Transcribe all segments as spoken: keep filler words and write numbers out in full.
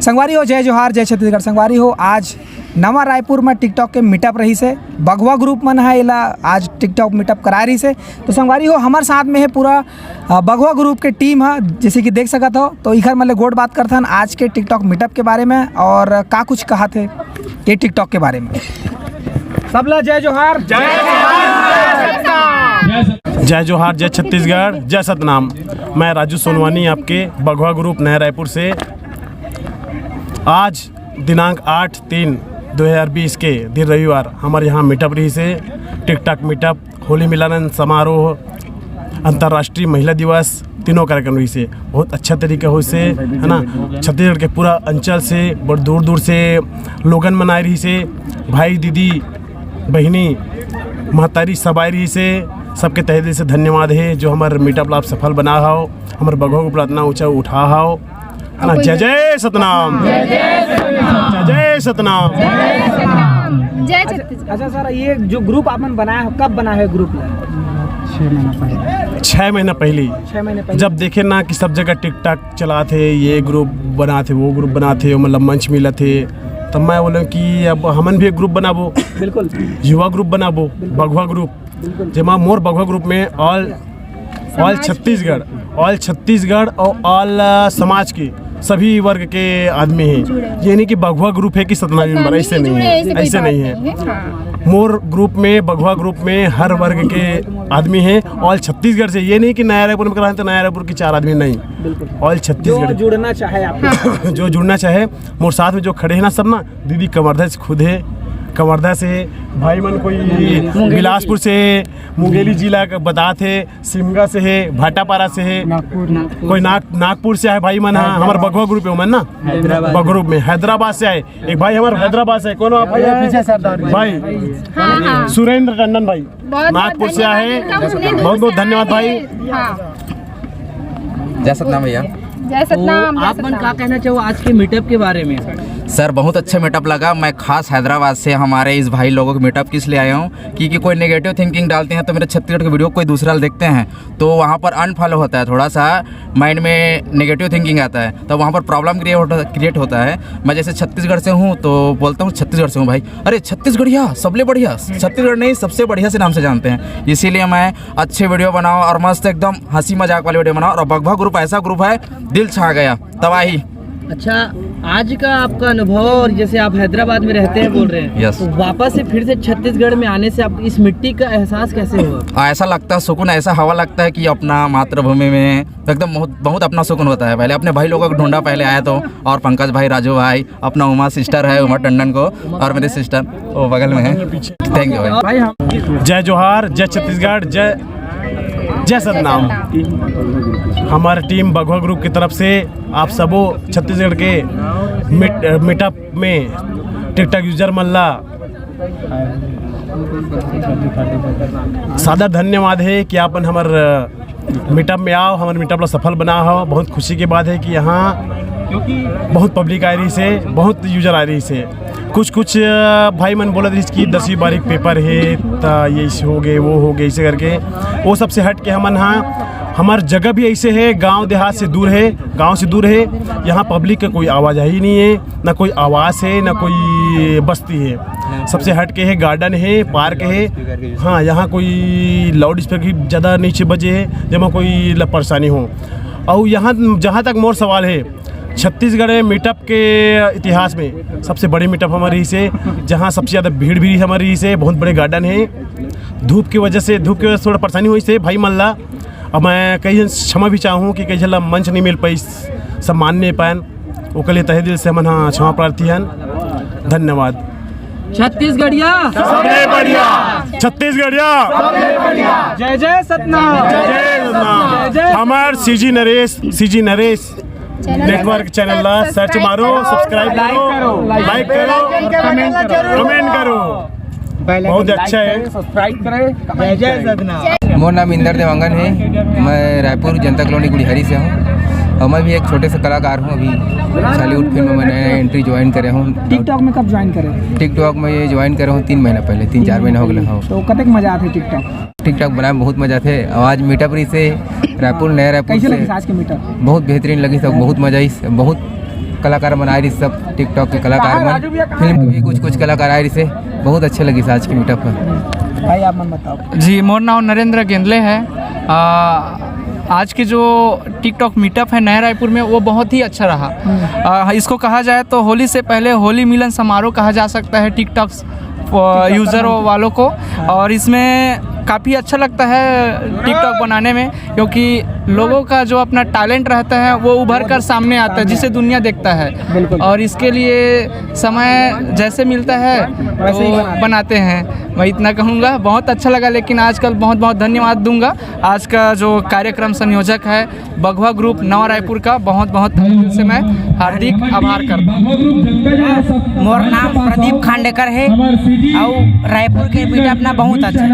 संगवारी हो, जय जोहार, जय छत्तीसगढ़। संगवारी हो, आज नवा रायपुर में TikTok के मीटअप रहिस हे। बघवा ग्रुप मन ह एला आज TikTok मीटअप कराए रहिस हे। तो संगवारी हो, हमर साथ में हे पूरा, अ, बघवा ग्रुप के टीम ह, जैसे कि देख सकत हो। तो इखर मन ले गोठ बात करथन आज के TikTok मीटअप के बारे में और का कुछ कहत हे ये TikTok के बारे में। सबला जय जोहार। जय जोहार, जय छत्तीसगढ़, जय सतनाम। मैं राजू सोनवानी, आपके बघवा ग्रुप नया रायपुर से। आज दिनांक आठ तीन दो हज़ार बीस के दिन रविवार हमारे यहाँ मीटअप रहिस हे, TikTok मीटअप, होली मिलन समारोह, अंतर्राष्ट्रीय महिला दिवस, तीनों कार्यक्रम रहिस हे। बहुत अच्छा तरीका होइस हे, है ना। छत्तीसगढ़ के पूरा अंचल से, बड़ दूर दूर से लोगन मन आए रहिस हे। भाई, दीदी, बहिनी, महतारी सब आए रहिस हे। सबके तहे दिल से धन्यवाद हे, जो हमर मीटअप ला आप सफल बना हव, हमर बघवा ग्रुप ला अतना ऊंचा उठा हव, है ना। जय जय सतनाम, जय जय सतनाम। जय छत्तीसगढ़। अच्छा सर, ये जो ग्रुप आपन बनाए हो, कब बनाए हो ग्रुप ला? छः महीना पहले। छः महीना पहले। छः महीने पहले। जब देखे ना कि सब जगह TikTok चलात हे, ये ग्रुप बनात हे, वो ग्रुप बनात हे, मतलब मंच मिलत हे, तब मैं बोले कि अब हमन भी एक ग्रुप बनाबो। बिल्कुल। युवा ग्रुप बनाबो, बिल्कुल। बघवा ग्रुप। बिल्कुल। जेमा मोर बघवा ग्रुप में all, all Chhattisgarh, all Chhattisgarh और ऑल, अ, समाज के सभी वर्ग के आदमी हैं। जुड़े हैं। ये नहीं कि बघवा ग्रुप है कि सतनामी मेंबर, ऐसे नहीं है, ऐसे नहीं है। हाँ। मोर ग्रुप में, बघवा ग्रुप में हर वर्ग के आदमी हैं, ऑल छत्तीसगढ़ से। ये नहीं कि नया रायपुर में करा है तो नया रायपुर के चार आदमी, नहीं। बिल्कुल। ऑल छत्तीसगढ़। जो जुड़ना चाहे आप। हाँ। जो जुड़ना चाहे, मोर साथ में जो खड़े हैं ना सब ना, दीदी कवर्धा से खुद है, कवर्धा से है, भाई मन कोई बिलासपुर से है, मुंगेली जिला का बतात है, सिमगा से है, भाटापारा से है, नागपुर। कोई नाग-, नागपुर से आए भाई मन, हाँ, हमारे बघवा ग्रुप है मन ना, हैदराबाद। बघवा ग्रुप में हैदराबाद से आए एक भाई, हमारे हैदराबाद से है। कौन हो आप भाई? पीछे सरदार भाई। भाई हाँ, हाँ। सुरेंद्र टंडन भाई, बहुत नागपुर से आए। बहुत बहुत धन्यवाद भाई। हाँ। जय सतनाम भैया। जय सतनाम, तो जय आप मन सतनाम। का कहना चाहो आज के मीटअप के बारे में? सर, बहुत अच्छा मीटअप लगा। मैं खास हैदराबाद से हमारे इस भाई लोगों को मीटअप किस लिए आया हूँ, क्योंकि कोई नेगेटिव थिंकिंग डालते हैं तो मेरे छत्तीसगढ़ के वीडियो कोई दूसरा देखते हैं, तो वहाँ पर अनफॉलो होता है, थोड़ा सा माइंड में नेगेटिव थिंकिंग आता है, तो वहाँ पर प्रॉब्लम क्रिएट होता, क्रिएट होता है। मैं जैसे छत्तीसगढ़ से हूँ तो बोलता हूँ, "छत्तीसगढ़ से हूँ भाई।" "अरे छत्तीसगढ़िया, सबले बढ़िया।" छत्तीसगढ़ नहीं, सबसे बढ़िया से नाम से जानते हैं। इसीलिए मैं अच्छे वीडियो बनाओ और मस्त एकदम हंसी मजाक वाले वीडियो बनाओ। और बघवा ग्रुप ऐसा ग्रुप है, दिल छा गया, तबाही। अच्छा, आज का आपका अनुभव, और जैसे आप हैदराबाद में रहते हैं, बोल रहे हैं, यस। तो वापस से फिर से छत्तीसगढ़ में आने से आप इस मिट्टी का एहसास कैसे हुआ? आ, ऐसा लगता है सुकून, ऐसा हवा लगता है कि अपना मातृभूमि में एकदम बहुत, बहुत अपना सुकून होता है। पहले अपने भाई लोगों को ढूंढा, पहले आया तो, और पंकज भाई, राजू भाई, अपना उमा सिस्टर है, उमा टंडन को, और मेरी सिस्टर वो बगल में है। थैंक यू भाई। जय जोहार, जय छत्तीसगढ़, जय, जय सतनाम। हमारे टीम बघवा ग्रुप की तरफ से आप सबो छत्तीसगढ़ के मीट, मीटअप में TikTok यूजर मन ला सादर धन्यवाद है कि आपन हमर मीटअप में आओ, हमर मीटअप ला सफल बना हो। बहुत खुशी के बात है कि यहाँ बहुत पब्लिक आए रहिस हे, बहुत यूजर आए रहिस हे। कुछ कुछ, अ, भाई मन बोलत रहिस कि दसवीं बारहवीं पेपर हे, त ये ऐसे हो गए, वो हो गए, ऐसे करके। वो सबसे हट के हमन, हाँ, हमर जगह भी ऐसे है, गांव देहात से दूर है, गांव से दूर है। यहाँ पब्लिक का कोई आवाजाही नहीं है, ना कोई आवास है, ना कोई बस्ती है। सबसे हट के है, गार्डन है, पार्क है। हाँ, यहाँ कोई लाउड स्पीकर भी ज़्यादा नीचे बजे है, जेमा कोई ल-, परेशानी हो। और यहाँ, जहाँ तक मोर सवाल है, छत्तीसगढ़ में मीटअप के इतिहास में सबसे बड़े मीटअप हमारे रहिस हे, जहाँ सबसे ज़्यादा भीड़ भी हमारे रहिस हे, बहुत बड़े गार्डन है। धूप की वजह से, धूप की वजह से थोड़ा परेशानी होइस हे भाई मन ला। अब मैं कई झन से क्षमा भी चाहूँ कि कई झन ला मंच नहीं मिल पाइस, सम्मान नहीं पायन, ओकर लिए तहे दिल से हमन हा क्षमा प्रार्थी हन। धन्यवाद। छत्तीसगढ़िया सबले बढ़िया। छत्तीसगढ़िया। जय जय सतनाम। जय जय सतनाम। जय जय हमार CG Naresh, CG Naresh network channel ला सर्च मारो, सब्सक्राइब करो, लाइक करो, कमेंट करो। बहुत अच्छा है। सब्सक्राइब करें। जय जय सतनाम। मोर नाम इंदर देवांगन है, मैं रायपुर जनता कॉलोनी गुड़िहरी से हूँ और मैं भी एक छोटे से कलाकार हूँ। अभी छालीवुड फिल्म में नया एंट्री ज्वाइन करे हूँ। TikTok में कब ज्वाइन करे? TikTok में ये ज्वाइन करे हूँ तीन महीना पहले, तीन चार महीना हो गए। हाँ, तो कतेक मजा आथे TikTok? TikTok बनाए में बहुत मजा आथे। और आज मीटअप रहिस हे रायपुर, नया रायपुर कैसे से। लगिस आज के मीटअप? बहुत बेहतरीन लगिस, बहुत मजा आइस, बहुत कलाकार मन आए रहिस, सब TikTok के कलाकार मन, फिल्म के भी कुछ कुछ कलाकार आए रहिस हे। बहुत अच्छा लगिस आज के मीटअप ह। भाई, आप मन बताओ। जी, मोर नाम नरेंद्र गेंदले है। आ, आज के जो TikTok मीटअप है नया रायपुर में, वो बहुत ही अच्छा रहा। आ, इसको कहा जाए तो होली से पहले होली मिलन समारोह कहा जा सकता है TikTok यूज़र वालों को। और इसमें काफ़ी अच्छा लगता है TikTok बनाने में, क्योंकि लोगों का जो अपना टैलेंट रहता है, वो उभर कर सामने आता है, जिसे दुनिया देखता है। बिल्कुल। और इसके लिए समय जैसे मिलता है, वैसे ही तो बनाते हैं। बनाते हैं। मैं इतना कहूँगा, बहुत अच्छा लगा, लेकिन आजकल बहुत बहुत धन्यवाद दूंगा आज का जो कार्यक्रम संयोजक है बघवा ग्रुप नवा रायपुर का, बहुत बहुत दिल से मैं हार्दिक आभार करता हूँ। मोर नाम प्रदीप खांडेकर है। अउ रायपुर के मीटअप ना बहुत अच्छा है।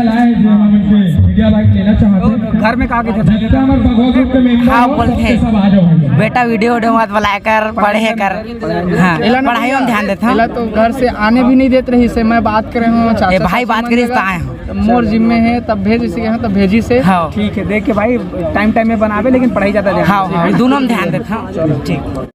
घर में कहा के थे? हाँ, बोलते हैं, "बेटा, वीडियो वीडियो मत बनाया कर, पढ़े कर।" हाँ, पढ़ाई में ध्यान देता हूँ। एला तो घर से आने भी नहीं देते रहिस हे, मैं बात करे हूँ, चाचा ए, भाई सासू बात मन करिस जगह, तो आए हूँ। मोर जिम्मे है, तब भेज इसी के, हाँ, तब भेजिस हे। हाँ। ठीक है, देख के भाई, टाइम टाइम में बनावे, लेकिन पढ़ाई ज़्यादा ध्यान हाँ, दे। हाँ, दोनों में ध्यान देता हूँ। ठीक।